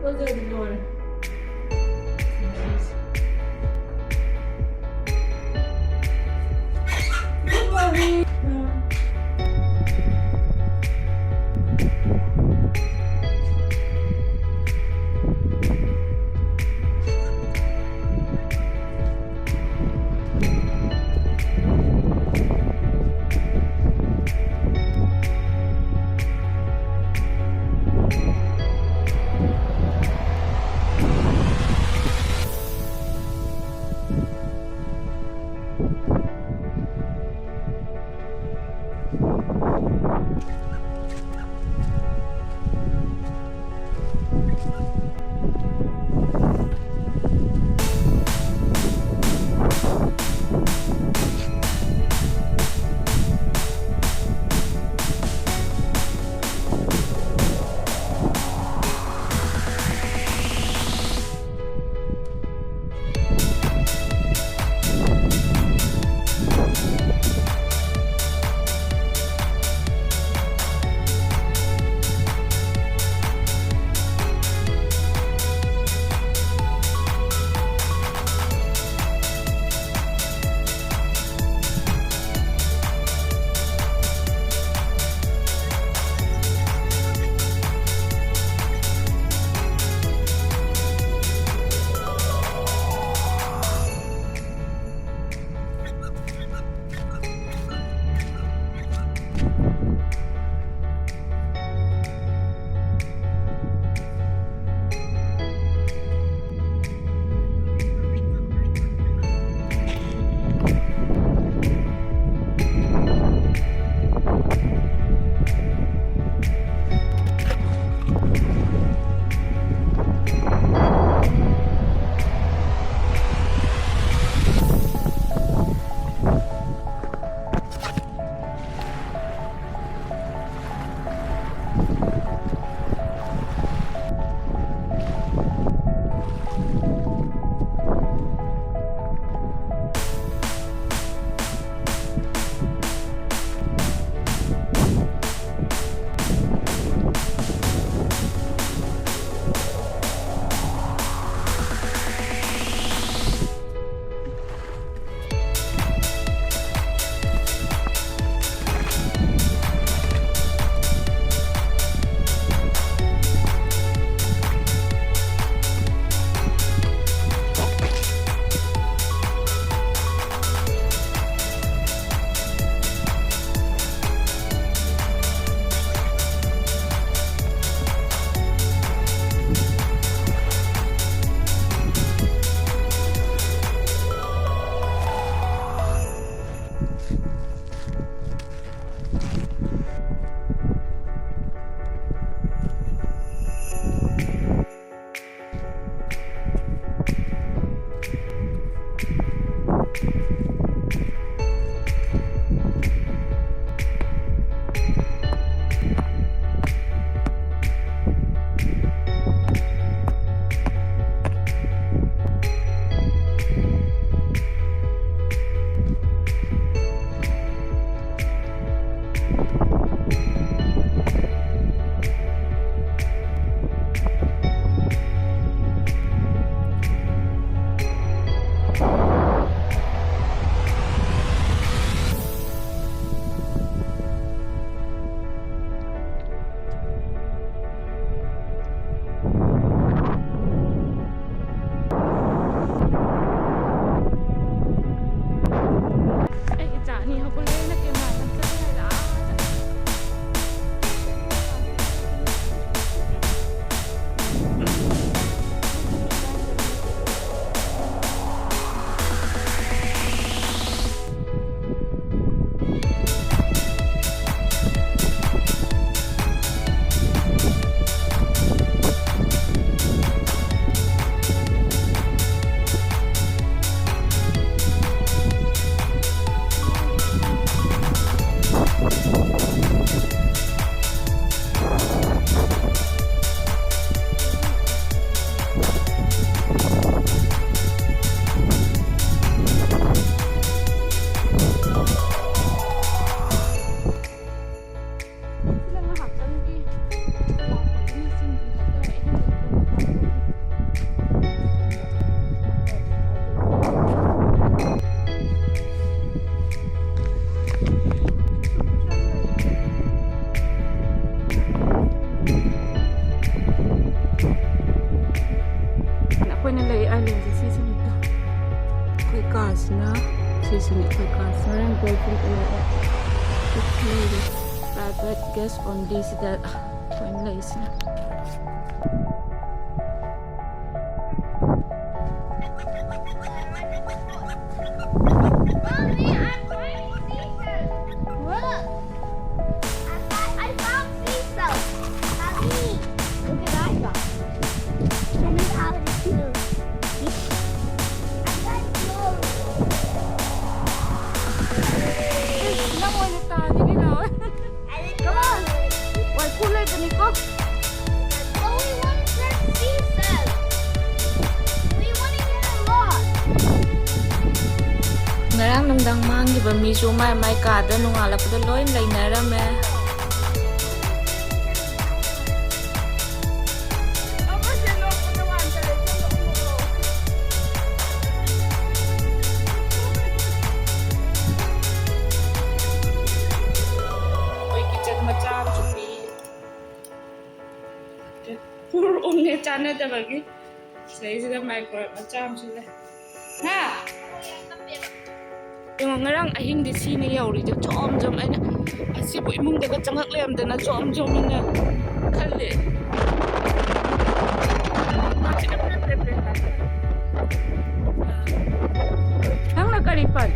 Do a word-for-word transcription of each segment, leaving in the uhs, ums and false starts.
ꯐꯖꯕꯗꯤ ꯂꯣꯏꯔꯦ꯫ ꯑꯩ ꯂꯩꯔꯤꯁꯦ ꯁꯤꯁꯤꯅꯤꯀꯣ꯫ ꯑꯩꯈꯣꯏ ꯀꯥꯁꯤꯅ, ꯁꯤꯁꯤꯅꯤ ꯑꯩꯈꯣꯏ ꯀꯥꯁꯤ꯫ ꯉꯔꯥꯡ ꯀꯣꯏ ꯄꯨꯡ ꯀꯩꯅꯣꯗ ꯂꯩꯔꯦ꯫ Private guest only ꯁꯤꯗ ꯑꯩꯈꯣꯏꯅ ꯂꯩꯔꯤꯁꯤꯅ꯫ Mommy, I'm finding seashells. Look. I, I found seashells. Mommy, look at that one. Can we have it too? I got gold. ꯅꯪ ꯑꯣꯏꯅ ꯇꯥꯅꯤꯡꯉꯤ ꯂꯥꯛꯑꯣ꯫ Come on. ꯋꯥꯏꯈꯨ ꯂꯩꯕꯅꯤꯀꯣ꯫ But we wanna catch seashells. We wanna get a lot. ꯉꯔꯥꯡ ꯅꯨꯡꯗꯥꯡ ꯃꯥꯡꯈꯤꯕ ꯃꯤꯁꯨ ꯃꯥꯏ ꯃꯥꯏ ꯀꯥꯗ ꯅꯣꯡꯉꯥꯜꯂꯛꯄꯗ ꯂꯣꯏ ꯂꯩꯅꯔꯝꯃꯦ꯫ ꯑꯩꯈꯣꯏ kitchen ꯃꯆꯥ ꯑꯃꯁꯨ ꯄꯤ꯫ ꯐꯨꯔ ꯎꯪꯉꯦ ꯆꯥꯟꯅꯗꯕꯒꯤ꯫ ꯁꯤꯗꯩꯁꯤꯗ microwave ꯃꯆꯥ ꯑꯃꯁꯨ ꯂꯩ꯫ ꯍꯥ? ꯌꯦꯡꯉꯣ, ꯉꯔꯥꯡ ꯑꯍꯤꯡꯗꯤ ꯁꯤꯅ ꯌꯧꯔꯤꯁꯦ꯫ ꯖꯣꯝ ꯖꯣꯝ꯫ ꯑꯩꯅ ꯑꯁꯤꯕꯨ ꯏꯃꯨꯡꯗꯒ ꯆꯪꯉꯛ ꯂꯩꯔꯝꯗꯅ ꯖꯣꯝ ꯖꯣꯝ ꯑꯅ ꯈꯜꯂꯦ꯫ ꯅꯪꯅ ꯀꯔꯤ ꯄꯟ?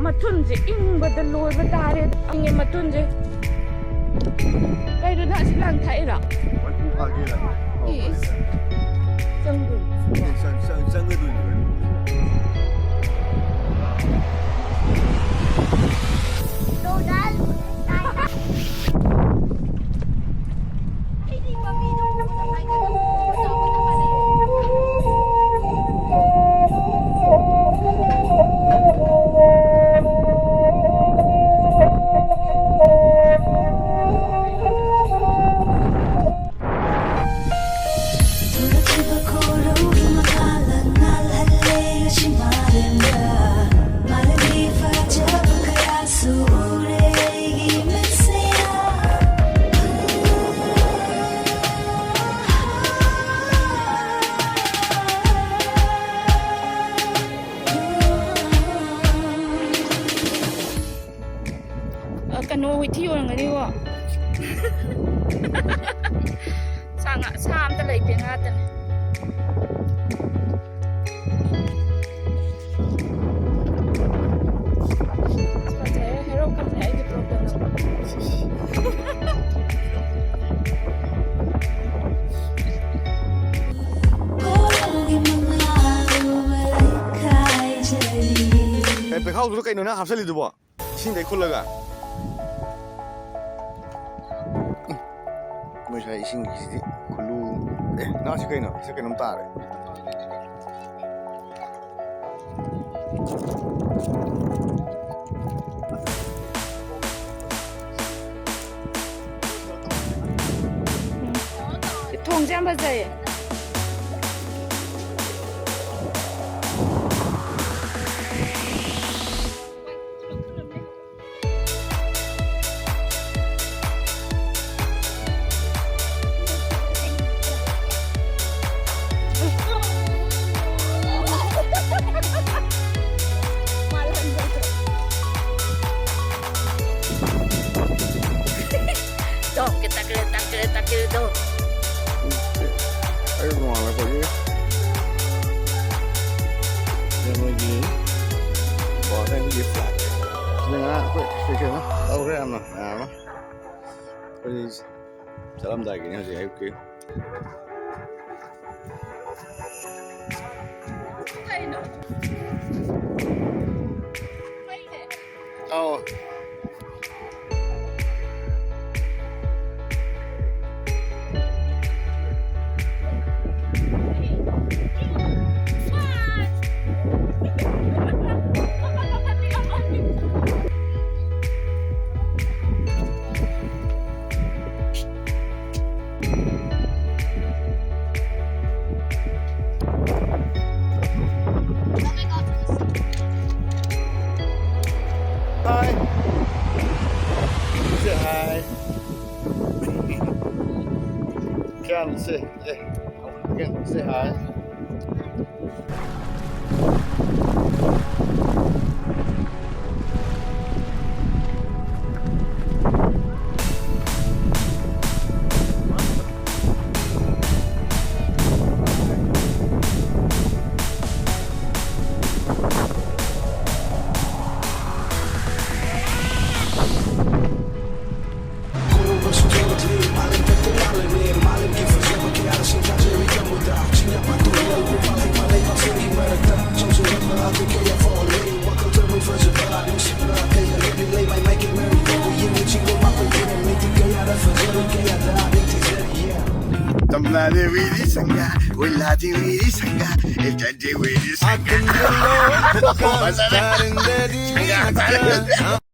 ꯃꯊꯨꯟꯁꯦ ꯏꯪꯕꯗ ꯂꯣꯏꯕ ꯇꯥꯔꯦ꯫ ꯏꯪꯉꯦ ꯃꯊꯨꯟꯁꯦ꯫ ꯀꯩꯅꯣ ꯅꯪ ꯑꯁꯤ ꯂꯥꯡ ꯊꯥꯛꯏꯔꯣ? ꯋꯥꯏꯈꯨ ꯐꯥꯒꯦꯔꯥ? ꯏꯁ꯫ ꯆꯪꯗꯣꯏꯅꯤ꯫ ꯑꯦ, ꯆꯪ-, ꯆꯪ-, ꯆꯪꯒꯗꯣꯏꯅꯤ ꯋꯥꯏꯈꯨ꯫ ꯊꯤ ꯑꯣꯏꯔꯝꯒꯅꯤꯀꯣ꯫ ꯁꯥ ꯉꯥ, ꯁꯥ ꯑꯝꯇ ꯂꯩꯇꯦ, ꯉꯥꯇꯅꯦ꯫ ꯐꯖꯔꯦ, ꯍꯦꯔꯣ ꯀꯞꯅꯦ ꯑꯩꯒꯤ ꯕ꯭ꯂꯣꯛꯇ꯫ ꯑꯦ, ꯄꯦꯈꯥꯎꯗꯨꯗ ꯀꯩꯅꯣ ꯅꯪ ꯍꯥꯞꯆꯜꯂꯤꯗꯨꯕꯣ? ꯏꯁꯤꯡꯗꯩ ꯈꯨꯠꯂꯒ꯫ ꯎꯝ꯫ ꯃꯣꯏ ꯁ꯭ꯋꯥꯏ ꯏꯁꯤꯡꯒꯤꯁꯤꯗꯤ ꯈꯨꯂꯨ꯫ ꯑꯦ, ꯅꯥꯎꯁꯤ ꯀꯩꯅꯣ? ꯁꯤ ꯀꯩꯅꯣꯝ ꯇꯥꯔꯦ꯫ ꯊꯣꯡꯁꯦ ꯌꯥꯝ ꯐꯖꯩꯌꯦ꯫ ꯇꯣ, ꯀꯦ ꯇꯛꯀꯦ, ꯇꯛꯀꯦ, ꯇꯛꯀꯦ, ꯇꯣ꯫ ꯑꯌꯨꯛ ꯅꯣꯡꯉꯥꯜꯂꯛꯄꯒꯤ ꯁꯤꯗ ꯃꯣꯏꯒꯤ ꯕꯣꯔꯗꯤꯡꯒꯤ ꯐ꯭ꯂꯥꯏꯠ꯫ ꯁꯤꯗ ꯉꯔꯥꯡ ꯑꯩꯈꯣꯏ ꯀꯩ ꯀꯩꯅꯣ ꯇꯧꯈ꯭ꯔꯦ ꯌꯥꯝꯅ ꯃꯌꯥꯝ ꯑꯃ꯫ ꯑꯩꯈꯣꯏ ꯆꯠꯂꯝꯗꯥꯏꯒꯤꯅꯤ ꯍꯧꯖꯤꯛ ꯑꯌꯨꯛꯀꯤ꯫ ꯑꯧ꯫ Hi. Say hi. Can't say. Eh, again, say hi. ꯂꯥꯗꯦ ꯋꯤꯗꯤ ꯁꯪꯒꯥ, ꯍꯣꯏ ꯂꯥꯗꯦ ꯋꯤꯗꯤ ꯁꯪꯒꯥ, ꯑꯦ ꯆꯠꯇꯦ ꯋꯤꯗꯤ ꯁꯪꯒꯥ꯫ ꯐꯖꯔꯦ꯫ ꯁꯪꯒꯥ ꯆꯥꯔꯦ꯫